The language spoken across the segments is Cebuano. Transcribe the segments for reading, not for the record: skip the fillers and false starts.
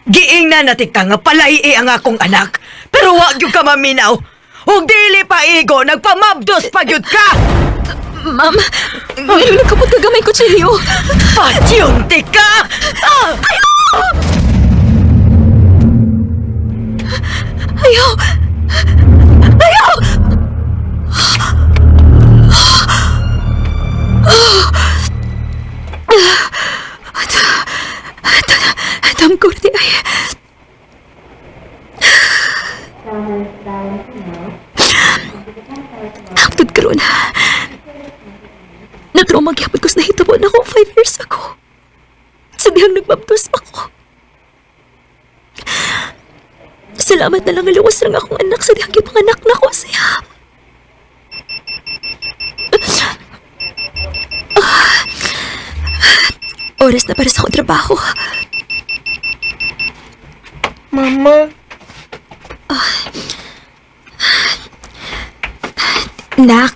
Giingnan na tika nga palai ang akong anak. Pero wa gyud ka maminaw. Ug dili pa igo, nagpamabdos pa gyud ka. Ma'am, ngayon nagkapot ka gamay kutsilyo. Patyon tika! Ah! Ayaw! Ayaw! Damgo na di ay. Hangtod karon. Natrauma gyapon ko sa nahitabo na ako 5 years ago. Sa dihang nagmabdos ako. Salamat na lang nga luwas lang akong anak sa dihang gipanganak na ko siya. Ah. Oras na para sa akong trabaho. Mama, Nak,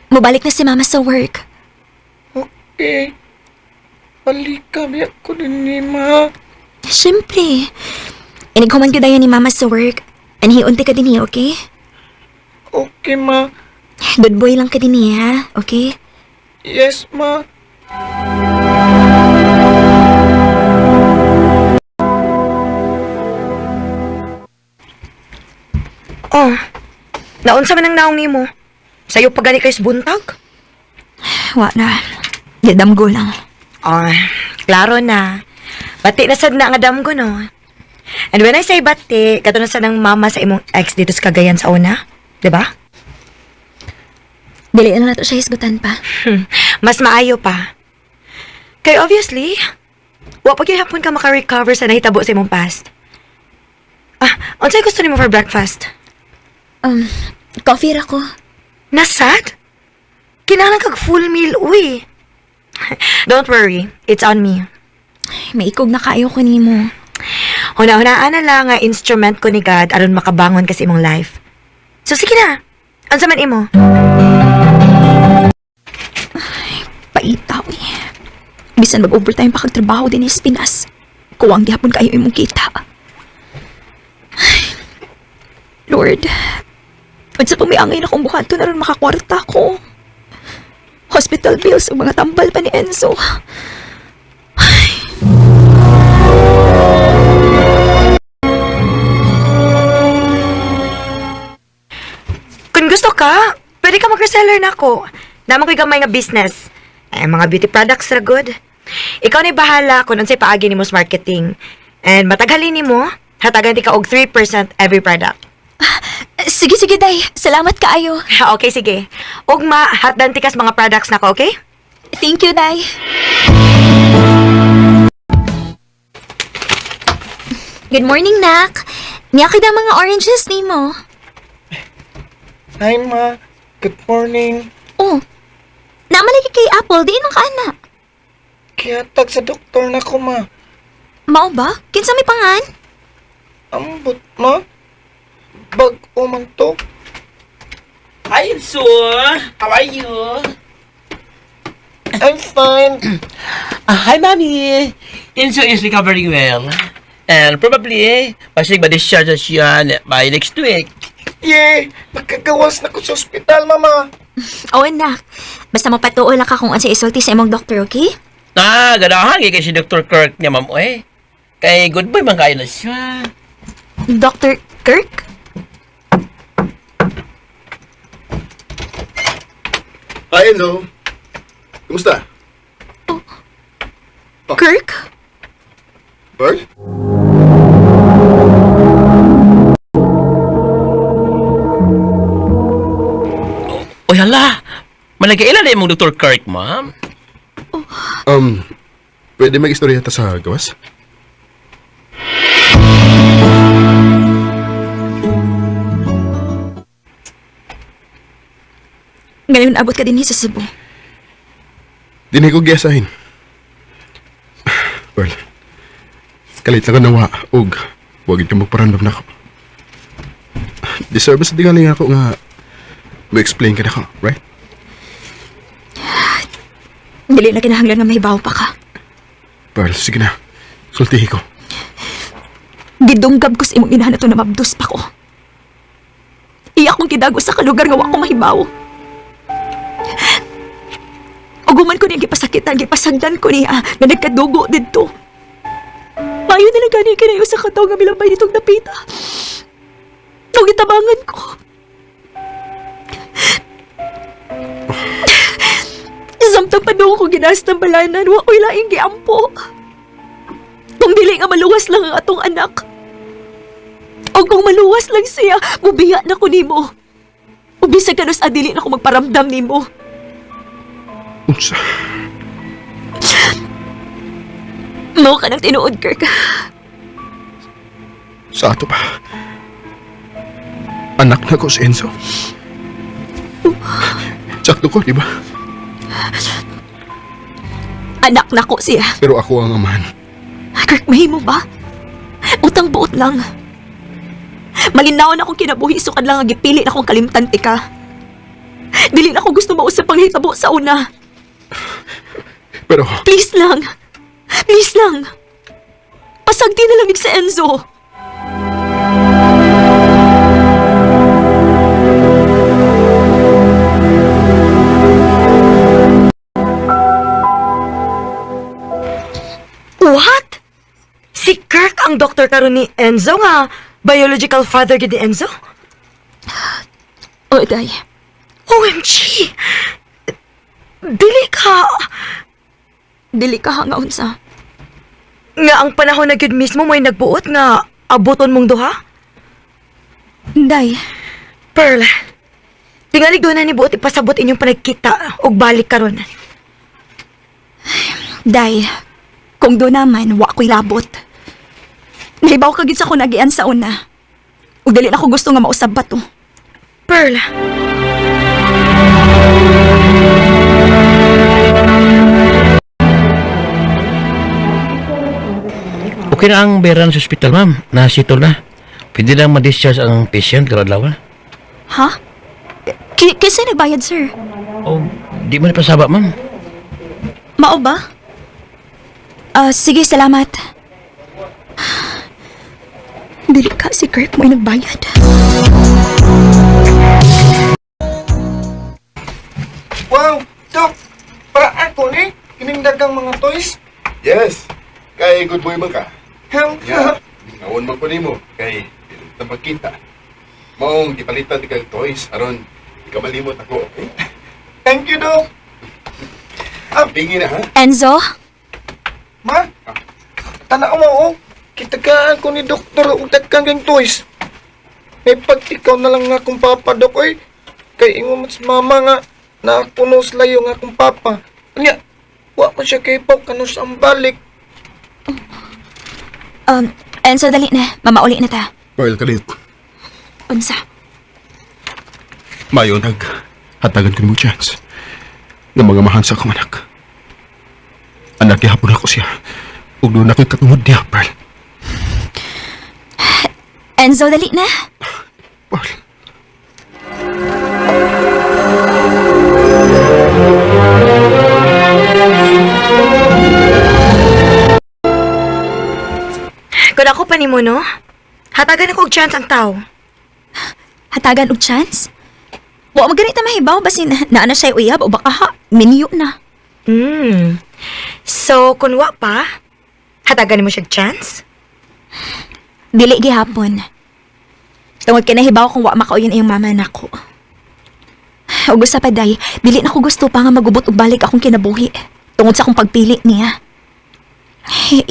mubalik na si Mama sa work. Okay. Balik kami ako din ni Ma. Siyempre. Inighuman ko dayon ni Mama sa work. Anhiunti ka din niya, okay? Okay, Ma. Good boy lang ka din niya, ha? Okay? Yes, Ma. Oh, naunsa man ang naong nimo? Sayo pa gani kay buntag? Wa na. Gidamgo lang. Oh, klaro na. Bati na sad na nga damgo, no? And when I say bati, kato na sad ang mama sa imong ex dito sa Cagayan sa una. 'Di ba? Dili na nato siya hisgutan pa. Mas maayo pa. Kay obviously, wa pa gyud hapon ka maka-recover sa nahitabo sa imong past. Ah, unsay gusto nimo for breakfast? Coffee ra ko. Nasad? Kinahanglan kag full meal, uy. Don't worry, it's on me. Maikog na kaayo ko nimo. Huna-hunaan na lang nga instrument ko ni God aron makabangon kasi imong life. So sige na. Unsa man imo? Paita, uy. Bisan mag-overtime pa kag trabaho din sa Pinas. Kuwang gihapon kayo imong kita. Ay, Lord, unsa pa may angay na kong buhaton aron makakwarta ko. Hospital bills ug mga tambal pa ni Enzo. Kung gusto ka, pwede ka mag-reseller na ako. Naman ko'y gamay nga business. Eh, mga beauty products ra good. Ikaw na bahala kung unsay paagi nimo sa marketing. And mataghalin nimo, hatagan ti ka og 3% every product. Sige, sige, Day. Salamat kaayo. Okay, sige. Ugma, hatdan ti kas mga products nako, okay? Thank you, Day. Good morning, Nak. Niya kita mga oranges nimo. Hi, Ma. Good morning. Oh, namalagi kay Apple, di man ka ana. Kihatag sa doktor na ko, Ma. Mao ba? Kinsa may pangan? Ambot, Ma. Bag-o man to. Hi, Enzo. How are you? I'm fine. Hi, Mommy. Enzo is recovering well. And probably, pasig ma-discharge na siya by next week. Yay! Nakagawas na ko sa ospital, Mama. Oh, nak. Basta mapatuo lang ka kung unsa isulti sa imong doktor, okay? Ah, ganahan kay si Dr. Kirk niya, ma'am. Eh. Kay good boy man kayo na siya. Dr. Kirk? Hi, Enzo. Kumusta? Kirk? Pearl? Uy, hala. Malagay ilan na imong Dr. Kirk, ma'am? Pwede mag-istorya ta sa gawas? Ngayon abot ka din sa Cebu. Dinhi ko giyasahin. Pearl, kalit lang ko nawa og wag ka magparandam na ako. Deserve sa tingali ako nga mo-explain ka na ako, right? Dili na kinahanglan nga mahibaw pa ka. Pearl, sige na. Sultihi ko. Gidunggab ko sa imong inahan ato na mabdos pa ko. Iya akong kidago sa kalugar nga wa ko mahibaw. Uguman ko niya gipasakitan, gipasagdan ko niya nga nagkadugo didto. Mayo na lang gani kinayo sa kataw nga milabay nitong dapita. Nung itabangan ko. Samtang panahon ko ginas ng balanan, wa ko'y laing giampo. Kung dili nga maluwas lang ang atong anak. O kung maluwas lang siya, mubiya na ko nimo. Ubisag ka sa dili na ko magparamdam nimo. Unsa? Mao ka ng tinuod, Kirk. Sa ato pa. Anak na ko si Enzo. Sakto ko, di ba? Anak na ko siya. Pero ako ang amahan. Kirk, mahimo ba? Utang buot lang. Malinaw na akong kinabuhi, sukad lang ang gipili na akong kalimtan ka. Dili na ako gusto mausap ang hitabo sa una. Pero Please lang. Please lang. Pasagdi na lang sa Enzo. What? Si Kirk ang doktor karon ni Enzo nga biological father gid ni Enzo? O, day. OMG! Dili ka Dili ka hanga unsa. nga ang panahon na gid mismo may nagbuot nga abuton mong duha? Day, Pearl, tingali doon na ni buot ipasabot inyong panagkita og balik karon. day. Kung do naman, wa ko'y labot. Nahibaw ka gid sa kunagian sa una. Ug dili na ko gusto nga mausab ba to. Pearl, Okay na ang bayaran sa ospital, ma'am. Nasitol na. Pwede lang ma-discharge ang patient karong adlaw. Ha? Kinsa nagbayad, sir? Oh, di man pasaba, ma'am. Mao ba? Ah, sige, salamat. Dili ka si Kirk mo'y nagbayad. Wow, Dok! Para ako ni, kining dagang mga toys. Yes. Kay good boy man ka. Hem, Ya, nawon man ko nimo kay dili ta magkita. Maong gipalitan ti kag toys aron di ka malimot ako, okay? Thank you, Dok. Ah, bingi na ha. Enzo? Ma, tanaw mo, oh. Kitagaan ko ni Doktor og dagang kang toys. May pagtikaw na lang nga akong papa, Dok, oy. Kay ingon man sa mama nga, nakunos layo nga akong papa. Anya, wa man siya kay Pau, kanus ang balik. Enzo, dali na. Mamauli na ta. Pearl kalit. Unsa? Mayo nag hatagan ko nimo chance nga mga mahan sa akong anak. Anak gihapon ako siya. Ug doon ako'y katungod niya, Pearl. Enzo, dali na. Pearl. Kung ako pa nimo no, hatagan ako og chance ang tao. Hatagan og chance? Wa man ganita mahibaw basin naa na siya uyab o baka ha, minyo na. So, kung wa pa, hatagan nimo siya og chance? Dili gihapon. Tungod kay nahibaw kung wa makauyon iyong mama nako. Ug usa pa day, dili na ko gusto pa nga magubot og balik akong kinabuhi tungod sa akong pagpili niya.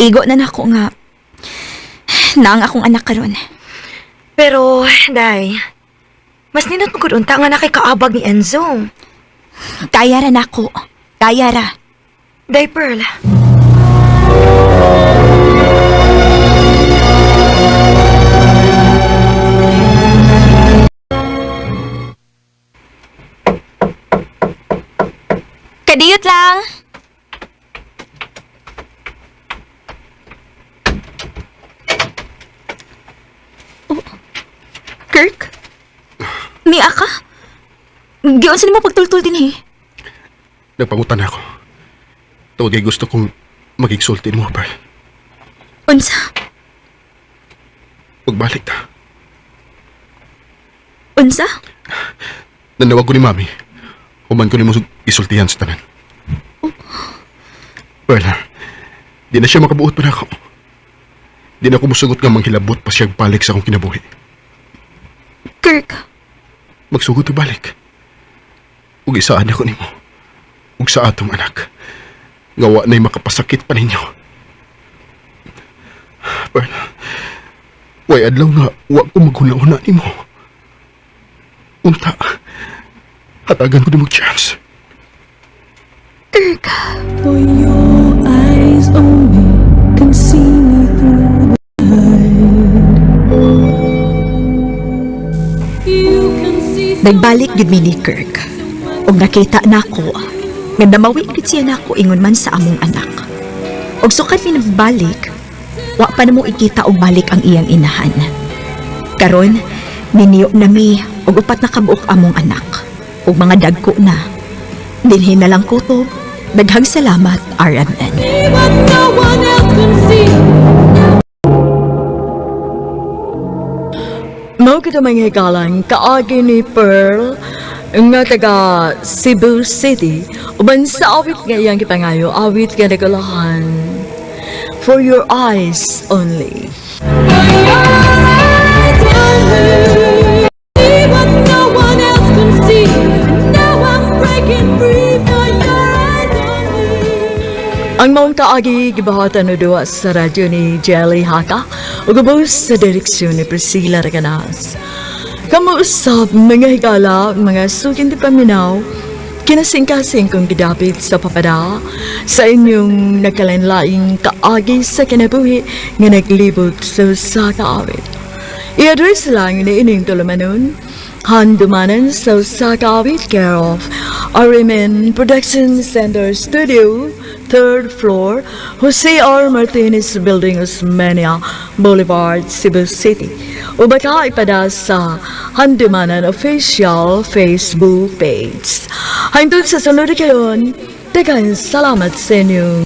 Igo na nako nga naang akong anak karon. Pero, day, mas nindot mo gud unta nga na kay kaabag ni Enzo. Kaya ra nako. Kaya ra. Day, Pearl. Kadiyot lang. Oh, Kirk? Niya ka? Giunsa nimo pagtultul din eh. Nagpangutan ako. Tungod kay gusto kong magigsulti mo, Pearl. Unsa? Pagbalik ta. Unsa? Nanawag ko ni Mami. Human ko nimo isultihan sa tanan. Well, di na siya makabuot pa nako. Di na ako musugot nga manghilabot pa siya balik sa akong kinabuhi. Kirk, Magsugot og balik. Ug isaan ako nimo. Ug sa atong anak. Nga wa na'y makapasakit pa ninyo. Pearl, way adlaw nga wa ko maghuna-huna nimo. Unta, hatagan ko nimo chance. Kirk. For your eyes only can see me through the night. You can see so Nagbalik gid mi ni Kirk. Ug nakita nako nga namawi gid siya nako ingon man sa among anak. Ug sukad mi nagbalik, wa pa namo ikita og balik ang iyang inahan. Karon, niniyo na mi og upat na kabuok among anak ug mga dagko na. Dinhi na lang kutob. Daghang salamat, RMN. What no one else can see. Mao kita mga hikalang kaagi ni Pearl nga taga Cebu City uban sa awit nga iyang gipangayo, awit nga nagulahan "For Your Eyes Only." For your eyes only, see what no one else can see. And now I'm breaking free for your eyes only. Ang maong kaagi gibahatan o duwa sa radyo ni Jelly Haka ug ubos sa direksyon ni Priscilla Reganas. Kamuusap, mga higala, mga suking di paminaw, kinasingkasing kong gidapit sa papada sa inyong nagkalainlaing kaagi sa kinabuhi nga naglibot sa usa ka awit. I-address lang ni ining tulumanon, Handumanan sa usa ka awit, care of RMN Production Center Studio, third floor, Jose R. Martinez Building, Osmeña Boulevard, Cebu City. O baka ipada sa Handumanan official Facebook page. Hangtod sa sunod kayon, daghang salamat sa inyong